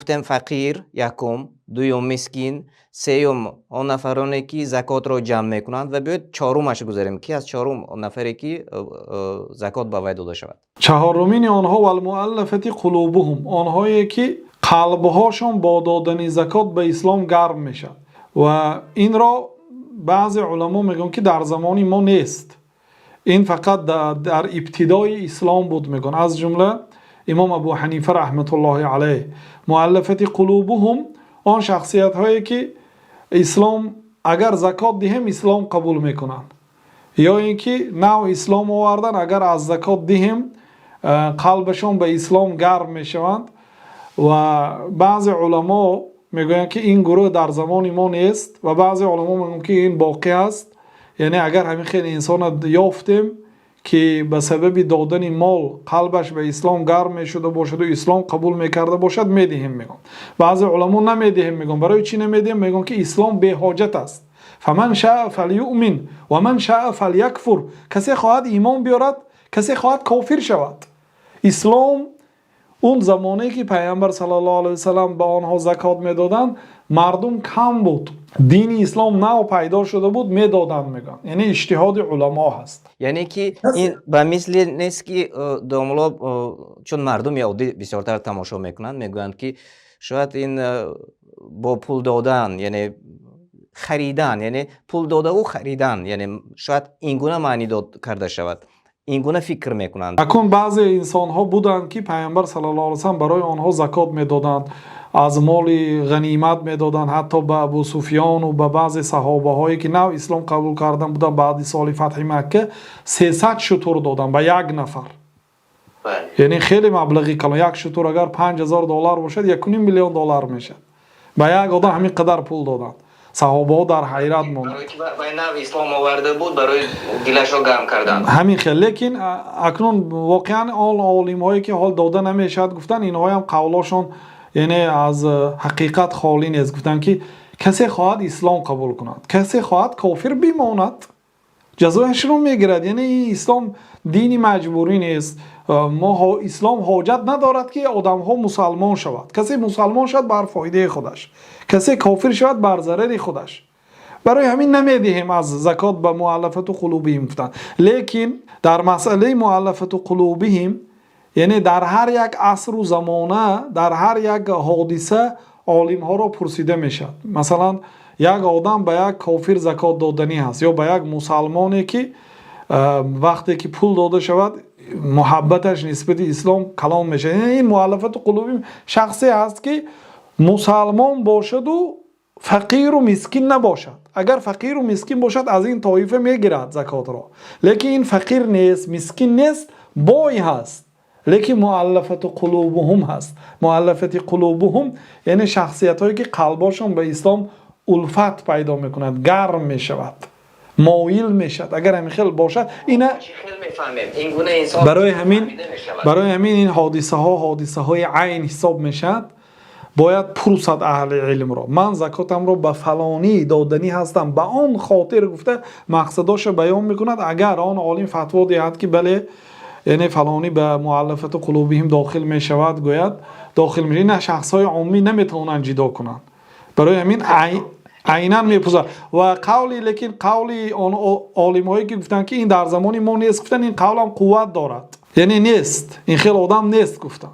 Гуфтем, фақир якум, дуюм мискин, сеюм он нафароне, ки закотро ҷамъ мекунанд, ва биёед чорумаш гузарем, ки аз чорум нафаре, ки закот ба вай дода шавад. Чаҳорумини онҳо والمؤلفة قلوبهم, онҳое ки қалбҳошон бо додани закот ба ислом гарм мешавад. Ва инро баъзе уламо мегӯянд, ки дар замони мо нест, ин фақат дар ибтидои ислом буд, мегӯянд, аз ҷумла имом Абу Ҳанифа раҳматуллоҳи алайҳ. مؤلفة قلوبهم он шахсиятҳое ки ислом, агар закот диҳем, ислом қабул мекунанд, ё ин ки нав ислом овардан, агар аз закот диҳем, қалбашон ба ислом гарм мешаванд. Ва баъзе уламо мегӯянд, ки ин гурӯҳ дар замони мо нест, ва баъзе уламо мегӯянд, ки ин боқӣ аст. Яъне агар ҳамин хел инсона ёфтем, ки ба сабаби додани мол қалбаш ба ислом гарм мешуда бошаду ислом қабул мекарда бошад, медиҳем, мегӯянд. Баъзе уламо намедиҳем, мегӯянд. Барои чӣ намедиҳем? Мегӯянд, ки ислом беҳоҷат аст. فمن شاء فليؤمن ومن شاء فليكفر. Касе хоҳад, имон биёрад, касе хоҳад, кофир шавад. Ислом он замоне ки Пайғамбар саллаллоҳу алайҳи васаллам ба онҳо закот медоданд, мардум кам буд, дини ислом нав пайдо шуда буд, медоданд, мегӯянд. Яъне иҷтиҳоди уламо ҳаст. Яъне ки ин ба мисли нест, ки домулло, чун мардуми оддӣ бисёртар тамошо мекунанд, мегӯянд, ки шояд ин бо пул додан, яъне харидан, яъне пул додаву харидан, яъне шояд ин гуна маъни дод карда шавад, ин гуна фикр мекунанд. Акун баъзе инсонҳо буданд, ки Пайғамбар саллаллоҳу алайҳи васаллам барои онҳо закот медоданд, аз моли ғанимат медоданд. Ҳатто ба Абу Суфёну ба баъзе саҳобаҳое, ки нав ислом қабул кардан буданд, баъди соли фатҳи Макка 300 шутур доданд ба як нафар. Яъне хеле маблағи калон. Як шутур агар 5000 доллар бошад, 1,5 миллион доллар мешавад. Ба як одам ҳамин қадар пул доданд, саҳобаҳо дар ҳайрат монданд. Нав ислом оварда буд, барои дилашро гарм кардан. Ҳамин хел. Лекин акнун воқеан он олимҳое, ки ҳол дода намешавад гуфтанд, инҳоям қавлошон, яъне, аз ҳақиқат холӣ нест. Гуфтанд, ки касе хоҳад, ислом қабул кунад, касе хоҳад, кофир бимонад, ҷазояшро мегирад. Яъне ин ислом дини маҷбурӣ нест. Мо ислом ҳоҷат надорад, ки одамҳо мусалмон шавад. Касе мусалмон шавад, бар фоидаи худаш, касе кофир шавад, бар зарари худаш. Барои ҳамин намедиҳем аз закот ба مؤلفة قلوبهم гуфтанд. Лекин дар масъалаи مؤلفة قلوبهم, яъне дар ҳар як асру замона, дар ҳар як ҳодиса олимҳоро пурсида мешавад. Масалан, як одам ба як кофир закот доданӣ ҳаст ё ба як мусалмоне, ки вақте ки пул дода шавад, муҳаббаташ нисбати ислом калон мешавад. Ин مؤلفة قلوبهم шахсе ҳаст, ки мусалмон бошаду фақиру мискин набошад. Агар фақиру мискин бошад, аз ин тоифа мегирад закотро. Лекин ин фақир нест, мискин нест, бой ҳаст, лекин مؤلفة قلوبهم ҳаст. مؤلفة قلوبهم яъне шахсиятҳое, ки қалбошон ба ислом улфат пайдо мекунад, гарм мешавад, моил мешавад. Агар ҳамин хел бошад, ина барои ҳамин ин ҳодисаҳо ҳодисаҳои айн ҳисоб мешавад. Бояд пурсад аҳли илмро: ман закотамро ба фалонӣ доданӣ ҳастам, ба он хотир гуфта, мақсадошро баён мекунад. Агар он олим фатво диҳад, ки бале, яъне фалонӣ ба مؤلفة قلوبهم дохил мешавад, гӯяд, дохил мешавад. Ина шахсҳои оммӣ наметавонанд ҷидо кунанд, барои ҳамин айнан мепурсад. Ва қавли, лекин қавли он олимҳое, ки гуфтанд, ки ин дар замони мо нест, гуфтанд, ин қавлам қувват дорад, яъне нест, ин хел одам нест, гуфтанд.